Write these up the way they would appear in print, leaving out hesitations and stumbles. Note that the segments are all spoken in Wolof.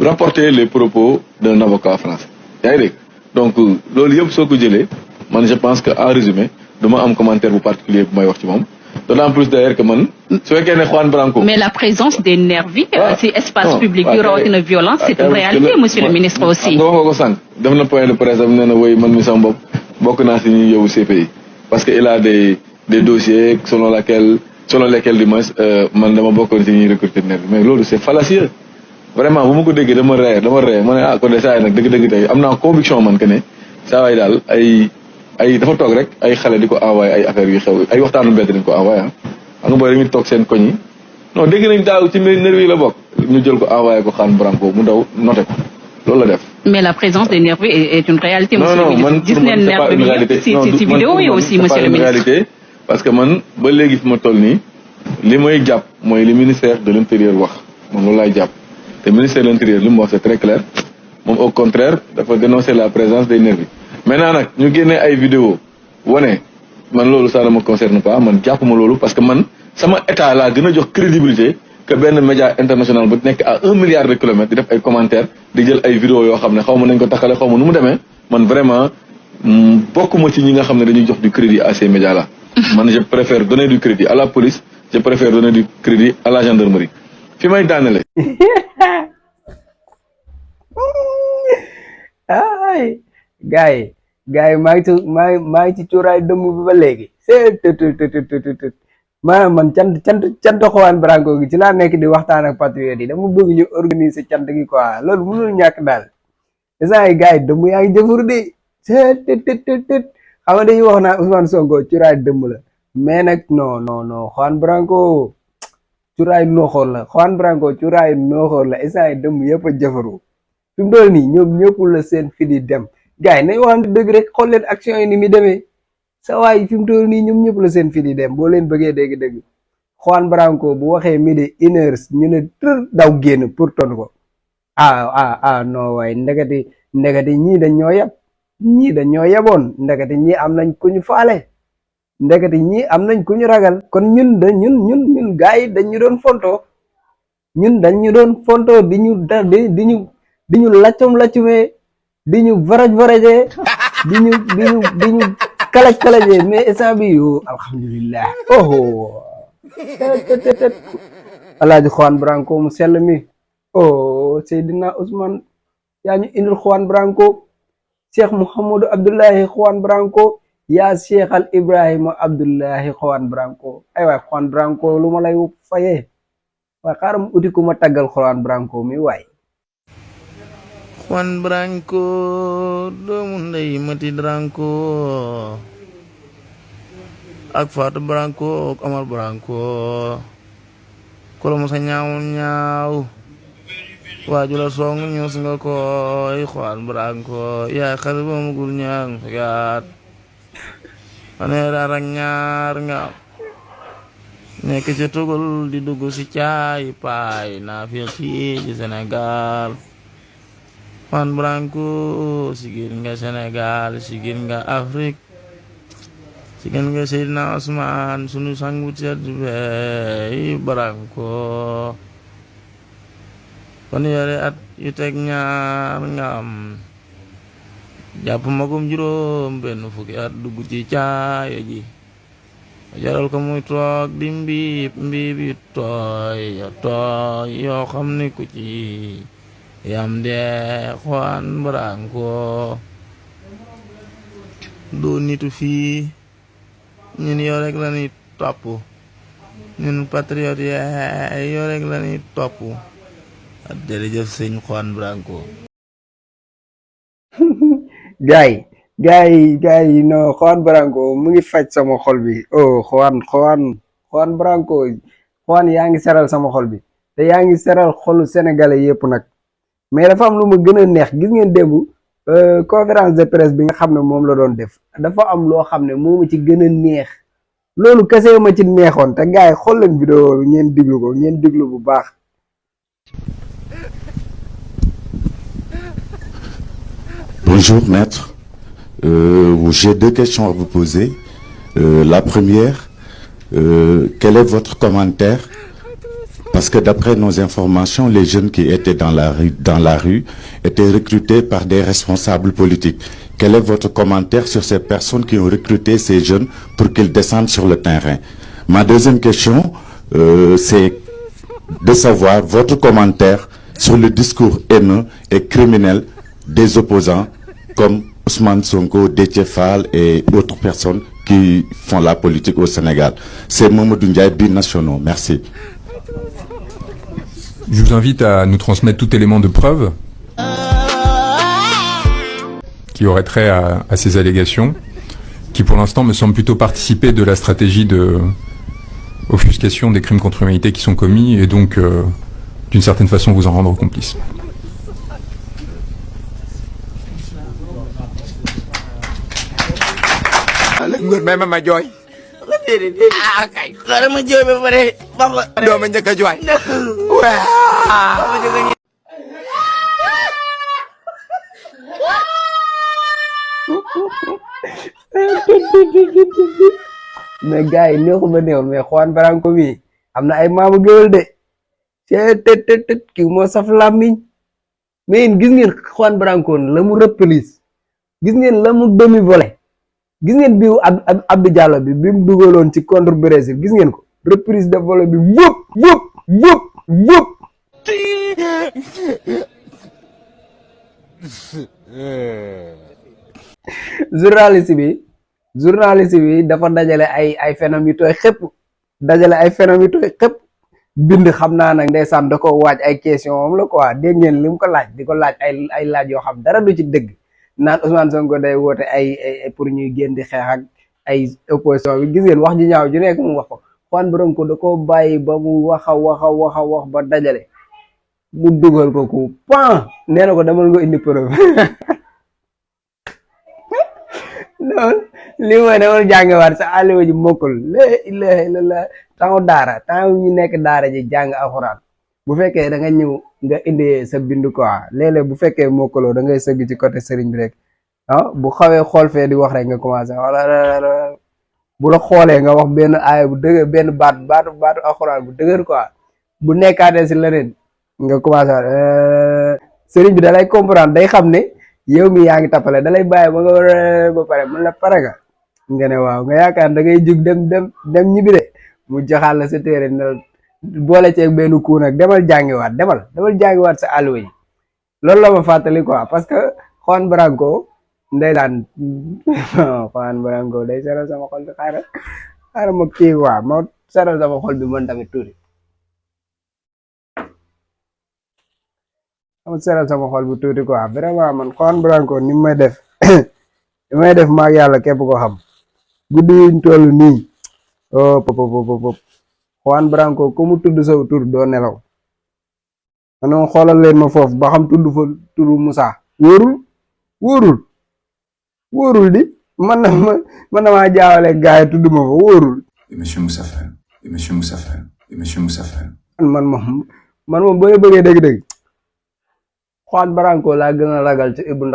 rapporter les propos d'un avocat français yaa ngi dégg donc loolu yëpp soo ko jëlee man je pense que en résumé duma am commentaire bu particulier bu may wax ci moom d'autant plus d'ailleurs que man su fekkee ne Juan Branco. mais la présence des nervis ci espace public yu rawatina violence c'est une réalité monsieur le ministre aussi. nga wax ko sànq def na point de presse am nee na woy man mi sama bopp bokk naa si ñuy yóbbu CPI parce que il a des dossiers selon lesquels du moins man dama bokkoon si ñuy recruter nervi mais loolu c'est fallacieux vraiment bu ma ko déggee dama ree ma ne ah kon de saa yi nag dëgg-dëgg tey am naa conviction man que ne saa waay daal ay dafa toog rek ay xale di ko envoyé ay affaires yu xew ay waxtaanu mbedd dañ ko envoyé ah xam nga booy dañuy toog seen koñ yi non dégg nañ daaw ci nervi yi la bokk ñu jël ko envoyé ko Juan Branco mu daw noté ko loolu la def. mais la présence des nervis est une réalité. non man gis neen nervi bi ci vidéo yi aussi monsieur le ministre. réalité parce que man ba léegi fi ma toll nii li may jàpp mooy li ministère de l'intérieur wax man loolu laay jàpp te ministère de l'intérieur li mu wax c'est très clair moom au contraire dafa dénoncer la présence des nervis maintenant nag ñu génnee ay vidéo wane man loolu ça ne me concerne pas man jàppuma loolu parce que man sama état laa gën a jox crédibilité que benn média international bu nekk à 1 milliard de kilomètres di def ay commentaires di jël ay vidéo yoo xam ne xaw ma nañ ko taxale xaw ma nu mu demee man vraiment bokkuma ci ñi nga xam ne dañuy jox du crédit à ces médias là man je préfère donner du crédit à la police je préfère donner du crédit à la gendarmerie fi may daanele ay gars yi maa ngi ci cuuraay dëmm bi ba léegi c'est man cant Juan Branco gi ci laa nekk di waxtaan ak patriote yi dama bëgg ñu organiser cant gi quoi loolu mënul ñàkk daal instant yi gars yi dëmm yaa ngi jëfur de xam nga dañuy wax naa Ousmane Sonko cuuraay dëmm la mais nag non Juan Branco cuuraay nooxoor la Juan Branco cuuraay nooxoor la instant yi dëmm yëpp a jëfaru fi mu doon nii ñoom ñëpp la seen fi di dem gars yi nañ waxante dëgg rek xool leen action yi ni mi demee sa waay fi mu toll nii ñoom ñëpp la seen fi di dem boo leen bëggee dégg-dégg Juan Branco bu waxee midi 1h ñu ne tër daw génn pour ton ko non waay ndekati ñii dañ ñoo yaboon ndekati ñii am nañ ku ñu faale ndekati ñii am nañ ku ñu ragal kon ñun gars yi dañ ñu doon fonto di ñu laccumee di ñu varajee di ñu kalajee mais instant bi yo alhamdulillah alaaji Juan Branco mu sell mi Seydina Ousmane yaa ñu indil Juan Branco Cheikh Mouhamadou Abdullahi Juan Branco yaa Cheikh al Ibrahima Abdullahi Juan Branco ay waay Juan Branco lu ma lay fayee waaye xaaral uti ku ma taggal Juan Branco mi waay Juan Branco doomu ndey Mati Branco ak Fatou Branco ak Omar Branco ku la musa ñaaw waaju la song ñuus nga koy Juan Branco yaay xale ba mu gul ñaar fagaat fanweer ak ñaar nga nekk ci tugul di dugg ci caay paay naa fi ci Sénégal Juan Branco sigil nga Sénégal sigil nga Afrique sigil nga Seydina Ousmane sunu sangu tedd bey Branco kon yore at yu teg ñaar nga am jàpp magum juróom benn fukki at dugg ci caaya ji jaral ko muy toog di mbiib yu tooy yoo xam ne ku ci yam de Juan Branco doo nitu fii ñun yow rek la ñuy topp ñun patriote yi yow rek la ñuy topp jërëjëf sëñ Juan Branco gaay no Juan Branco mu ngi faj sama xol bi Juan Branco Juan yaa ngi seral sama xol bi te yaa ngi seral xolu sénégalais yëpp nag mais dafa am lu ma gën a neex gis ngeen démb conférence de presse bi nga xam ne moom la doon def dafa am loo xam ne moo ma ci gën a neex loolu kese ma ci neexoon te gars yi xool leen vidéo bi ngeen diglu bu baax. Bonjour maître, j'ai deux questions à vous poser. La première, quel est votre commentaire? Parce Parce que d'après nos informations, les jeunes qui étaient dans la rue étaient recrutés par des responsables politiques. Quel est votre commentaire sur ces personnes qui ont recruté ces jeunes pour qu'ils descendent sur le terrain? Ma deuxième question, c'est de savoir votre commentaire sur le discours haineux et criminel des opposants comme Ousmane Sonko, Déthié Fall et autres personnes qui font la politique au Sénégal. C'est Mamadou Ndiaye, binationaux. Merci. Je vous invite à nous transmettre tout élément de preuve qui aurait trait à ces allégations, qui pour l'instant me semblent plutôt participer de la stratégie de offuscation des crimes contre l'humanité qui sont commis, et donc d'une certaine façon vous en rendre complice. mais gars yi neexul ba neexul mais Juan Branco mi am na ay maamu géwél de tet kii moo saf làmmiñ mais gis ngeen Juan Branco la mu reprise, gis ngeen la mu demi volé, gis ngeen biu Abdou Diallo bi mu dugaloon ci contre Brésil, gis ngeen ko reprise de volé bi wëp journaliste bi dafa dajale ay phénomènes yu tooy xëpp bind, xam naa nag ndeysaan da ko waaj ay question moom la quoi. Dégg ngeen li mu ko laaj, di ko laaj ay laaj yoo xam dara du ci dëgg, naan Ousmane Sonko day woote ay pour ñuy génn di xeex ak ay opposition bi. Gis ngeen wax ji ñaaw ju nekk mu wax ko. Juan Branco da ko bàyyi ba mu wax ba dajale mu dugal ko ku pan, nee na ko demal nga indi preuve non li mooy demal jàngiwaat sa àlliwa ji mokkul la ilaha illallah. temps ñu nekk daara ji jàng alxuraan, bu fekkee da nga ñëw nga indi sa bindu quoi, léeg-léeg bu fekkee mokkaloo da ngay sëgg ci côté sëriñ bi rek, bu xawee xool fee di wax rek nga commencé wala bu la xoolee nga wax benn aaya bu dëgër, benn baatu alxuraan bu dëgër quoi, bu nekkaatee si leneen nga commencé sëriñ bi da lay comprendre, day xam ne yow mi yaa ngi tappale, da lay bàyyi ba nga ba pare mën la pare nga ne waaw, nga yaakaar da ngay jug dem ñibbi de, mu joxaal la sa téere na boole ceeg benn kuu nag demal jàngiwaat sa àlluwa yi. loolu la ma fàttali quoi, parce que Juan Branco ndeysaan Juan Branco day seral sama xol bi, xaaral ma kii quoi, ma seral sama xol bi man tamit tuuti, ma seral sama xol bi tuuti quoi. Vraiment man Juan Branco ni may def ni may def maag yàlla képp ko xam. guddi yuñ toll nii pop Juan Branco ku mu tudd saw tur doo nelaw. man xoolal leen ma foofu ba xam tudd fa turu Moussa wóorul di man na maa jaawale gaay tudd ma fa wóorul. Et monsieur Moussa Fall. man moom boo bëggee dëgg-dëgg Juan Branco laa gën a ragal ci Ibou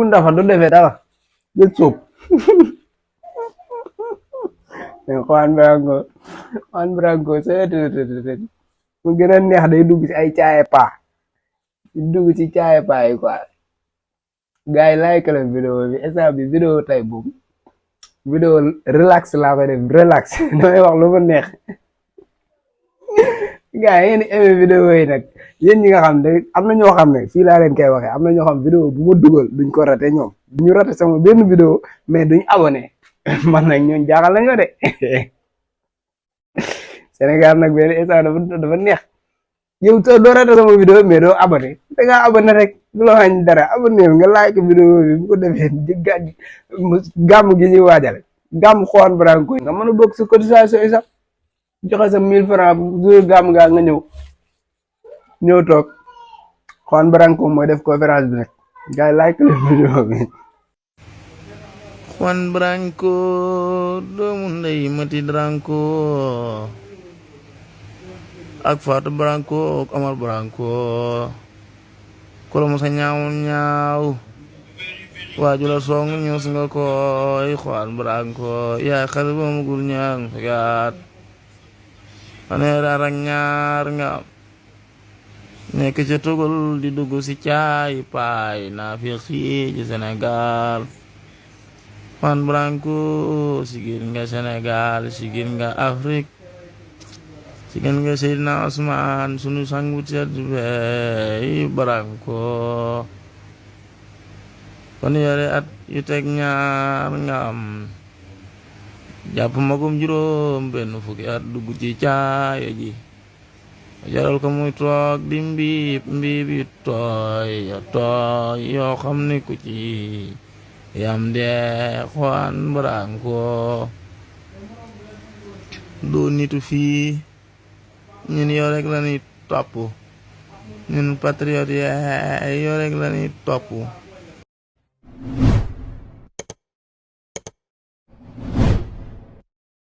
Ndafa du defee dara jël sóob Juan Branco c'est mu gën a neex day dugg ci ay caaye paa yi quoi. gars yi like leen vidéo bi instant bi vidéo tay boobu vidéo relax laa koy def, relax damay wax lu ma neex. gars yi yéen aimé vidéo yi nag, yéen ñi nga xam ne am na ñoo xam ne fii laa leen koy waxee, am na ñoo xam vidéo bu ma dugal duñ ko raté, ñoom duñu raté sama benn vidéo mais duñ abonné man nag ñooñ jaaxal nañoo de Sénégal nag benn instant dafa neex, yow doo raté sama vidéo mais doo abonné, da ngaa abonné rek du la wàññi dara, abonné nga like vidéo bi bu ko defee gàmm gi ñuy waajal gàmm Juan Branco nga mën a bokk si cotisation yi sax, joxe sa 1000 francs jour gàmm gaa nga ñëw toog. Juan Branco mooy def conférence bi nag, gars yi like leen vidéo bi. Juan Branco doomu ndey Mati Branco ak Fatou Branco ak Omar Branco kolo mo sa ñaaw waaju la song ñuus nga koy Juan Branco yaa xale ba mu gul ñaan fagaat fanweeri at ak ñaar nga am nekk ca tugul di dugg si caay paay naa fi xii ci Sénégal Juan Branco sigil nga Sénégal sigil nga Afrique sigil nga Seydina Ousmane sunu sang bu tedd bey Branco fanweeri at yu teg ñaar nga am jàpp magum juróom benn fukki at dugg ci caaya ji jaral ko muy toog di mbiib yu tooy yoo xam ni ku ci yam de Juan Branco doo nitu fii ñun yow rek la ñuy topp ñun patriote yoo rek la ñuy topp